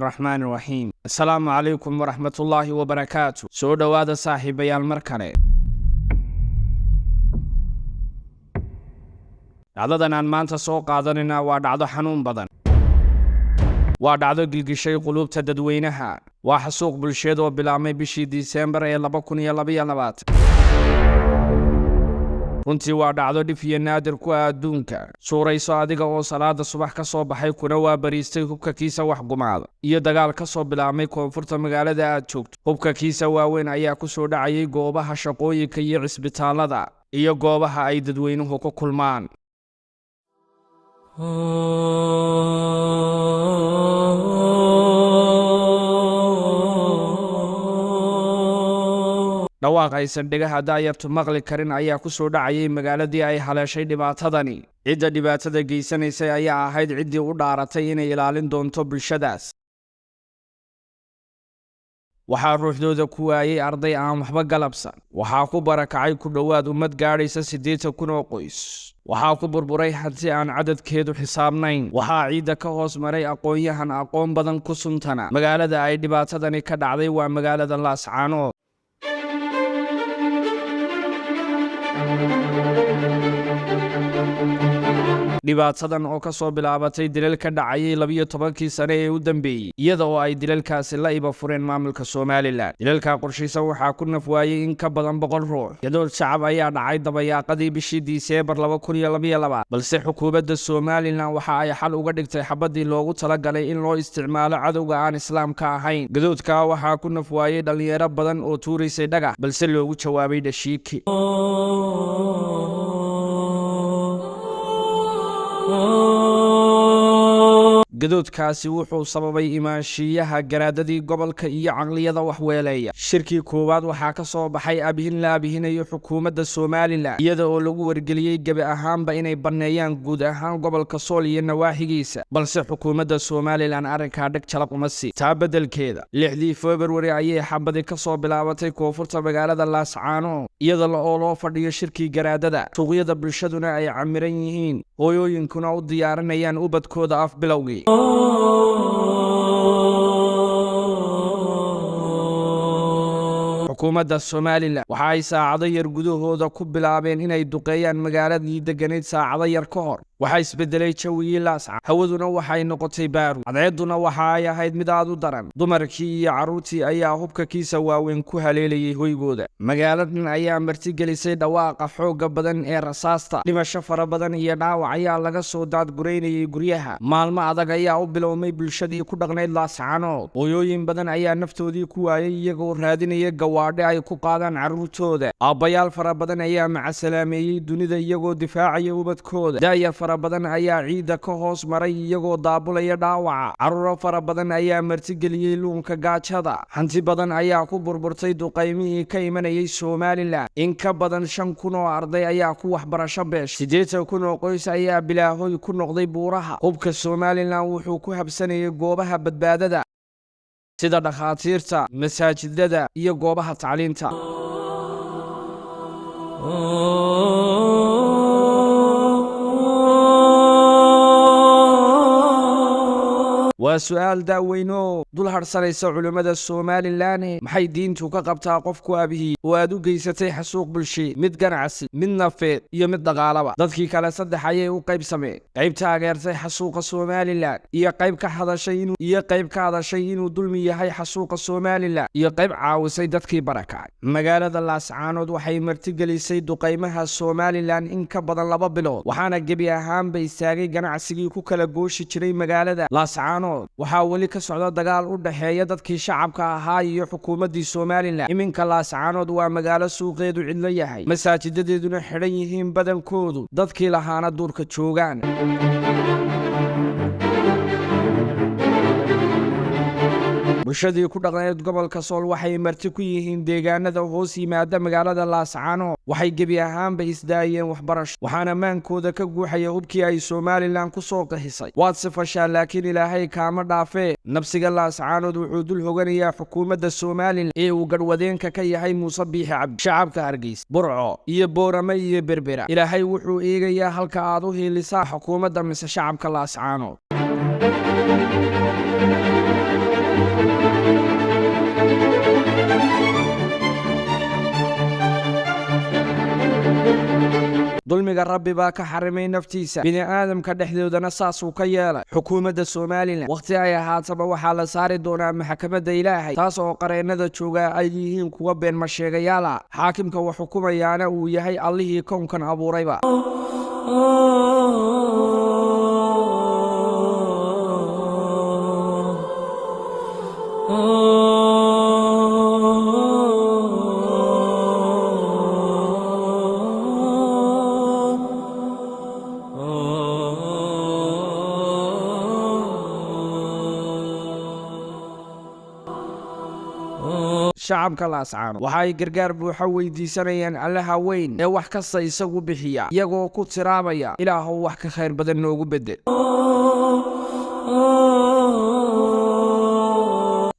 Raxmaani raxiim. Assalaamu calaykum waraxmatullaahi wabarakaatu. Soo dhowaada, saaxiibayaal, mar kale. Dhacdadan aan maanta soo qaadanayna waa dhacdo xanuun badan, waa dhacdo gilgishay quluubta dadweynaha, waa xasuuq bulsheed oo bilaabmay bishii Disembar ee 2022. Runtii waa dhacdo dhif iyo naadir ku ah adduunka. Suurayso adiga oo salaada subax ka soo baxay kuna waa bariistay hubka kiisa wax gumaada iyo dagaal ka soo bilaabmay koonfurta magaalada aad joogto. Hubka kiisa waaweyn ayaa ku soo dhacayay goobaha shaqooyinka iyo cisbitaallada iyo goobaha ay dadweynuhu ku kulmaan. Dhawaaq aysan dhegaha daayartu maqli karin ayaa ku soo dhacayay magaaladii ay haleeshay dhibaatadani. Cidda dhibaatada geysanaysay ayaa ahayd ciddii u dhaaratay inay ilaalin doonto bulshadaas. Waxaa ruuxdooda ku waayey arday aan waxba galabsan. Waxaa ku barakacay ku dhowaad ummad gaadhaysa 80,000 oo qoys. Waxaa ku burburay hanti aan cadadkeedu xisaabnayn. Waxaa ciidda ka hoos maray aqoon-yahan aqoon badan ku suntana. Magaalada ay dhibaatadani ka dhacday waa magaalada Laascaanood. Dhibaatadan oo ka soo bilaabatay dilal ka dhacayay 12-kii sane ee u dambeeyey, iyada oo ay dilalkaasi la iba fureen maamulka Somalilan. Dilalka qorshaysan waxaa ku naf waayey in ka badan 100 ruux. Gadood shacab ayaa dhacay dabayaaqadii bishii Diseembar 2022, balse xukuumadda Somalilan waxa ay xal uga dhigtay xabadii loogu talagalay in loo isticmaalo cadowga aan islaamka ahayn. Gadoodka waxaa ku naf waayey dhallinyaro badan oo tuuraysay dhagax, balse loogu jawaabay dhashiiki. Gadoodkaasi wuxuu sababay imaanshiyaha garaadadii gobolka iyo caqliyada waxweeleeya. Shirkii koowaad waxaa ka soo baxay abihin la abihinayo xukuumadda Somalilan, iyada oo lagu wargeliyey gebi ahaanba inay banneeyaan guud ahaan gobolka Sool iyo nawaaxigiisa, balse xukuumadda Somalilan arrinkaa dheg jalab uma sii. Taa beddelkeeda, 6-dii Februari ayay xabadi ka soo bilaabatay koonfurta magaalada Laascaanood, iyada oo loo fadhiyo shirkii garaadada, suuqyada bulshaduna ay camiran yihiin, hooyooyinkuna u diyaarinayaan ubadkooda af bilowgii. Xukuumadda Somalilan waxa ay saacado yar gudahooda ku bilaabeen inay duqeeyaan magaaladii degganayd saacado yar ka hor. Waxaa isbedelay jawigii Laasca, hawaduna waxay noqotay baaru, cadceedduna waxa ay ahayd mid aad u daran. Dumarkii iyo carruurtii ayaa hubka kiisa waaweyn ku haleelayay hoygooda. Magaaladan ayaa martigelisay dhawaaqa xoogga badan ee rasaasta. Dhimasho fara badan iyo dhaawac ayaa laga soo daadguraynayay guryaha. Maalmo adag ayaa u bilowmay bulshadii ku dhaqnayd Laascaanood. Hooyooyin badan ayaa naftoodii ku waayay iyagoo raadinaya gawaadhi ay ku qaadaan carruurtooda. Aabbayaal fara badan ayaa macasalaameeyey dunida iyagoo difaacaya ubadkooda. Daayar fara badan ayaa ciidda ka hoos maray iyagoo daabulaya dhaawaca. Carruuro fara badan ayaa martigeliyey luunka gaajada. Hanti badan ayaa ku burburtay duqaymihii ka imanayay Somalilan. In ka badan 5,000 oo arday ayaa ku waxbarasho beeshay. 80,000 oo qoys ayaa bilaahoy ku noqday buuraha. Hubka Somalilan wuxuu ku habsanayay goobaha badbaadada sida dhakhaatiirta, masaajidada iyo goobaha tacliinta. Waa su'aal daaweynoo dul hadhsanaysa culimmada Somalilan: maxay diintu ka qabtaa qofku abihii oo aad u geysatay xasuuq bulsheed, mid ganacsi, mid nafeed iyo mid dhaqaalaba? Dadkii kale saddex ayay u qaybsameen: qayb taageertay xasuuqa Somalilan iyo qayb ka hadashay iyo qayb ka hadashay inuu dulmi yahay xasuuqa Somalilan iyo qayb caawisay dadkii barakacay. Magaalada Laascaanood waxay martigelisay duqaymaha Somalilan in ka badan 2 bilood, waxaana gebi ahaanba istaagay ganacsigii ku kala gooshi jiray magaalada Laascaanood. Waxaa weli ka socda dagaal u dhexeeya dadkii shacabka ahaa iyo xukuumaddii Somalilan. Iminka Laascaanood waa magaalo suuqeedu cidlo yahay, masaajidadeeduna xidhan yihiin badankoodu, dadkii lahaana duurka joogaan. Bulshadii ku dhaqnayd gobolka Sool waxay marti ku yihiin deegaanada hoos yimaada magaalada Laascaanood. Waxay gebi ahaanba isdaayeen waxbarasho, waxaana maankooda ka guuxaya hubkii ay Somalilan ku soo qixisay. Waad sifashaa, laakiin Ilaahay kaama dhaafee. Nabsiga Laascaanood wuxuu dul hoganayaa xukuumadda Somalilan ee uu garhwadeenka ka yahay Muuse Biixi Cabdi. Shacabka Hargeysa, Burco iyo Boorame iyo Berbera, Ilaahay wuxuu eegayaa halka aad u hiilisaa, xukuumadda mise shacabka Laascaanood. Dulmiga Rabbi baa ka xarimay naftiisa, bini'aadamka dhexdoodana saasuu ka yeelay. Xukuumadda Somalilan wakhti ay ahaataba waxaa la saari doonaa maxkamadda Ilaahay, taas oo qareennada joogaa ay yihiin kuwa been masheegayaal ah, xaakimka wax xukumayaana uu yahay Allihii kownkan abuurayba. Shacabka Laascaano waxa ay gargaar buuxa weydiisanayaan Allaha weyn ee wax kasta isagu bixiya, iyagoo ku tiraabaya: Ilaahow wax ka khayr badan noogu beddel.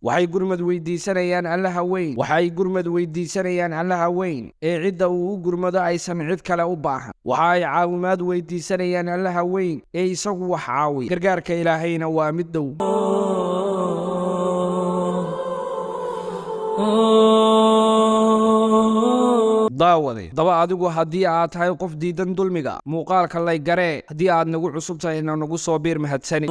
Waxay gurmad weydiisanayaan Allaha weyn, waxay gurmad weydiisanayaan Allaha weyn ee cidda uu u gurmado aysan cid kale u baahan. Waxa ay caawimaad weydiisanayaan Allaha weyn ee isagu wax caawiya, gargaarka Ilaahayna waa mid dhow. Daawade, daba adigu haddii aad tahay qof diidan dulmiga, muuqaalka lay garee. Haddii aad nagu cusub tahayna, nagu soo biir. Mahadsani.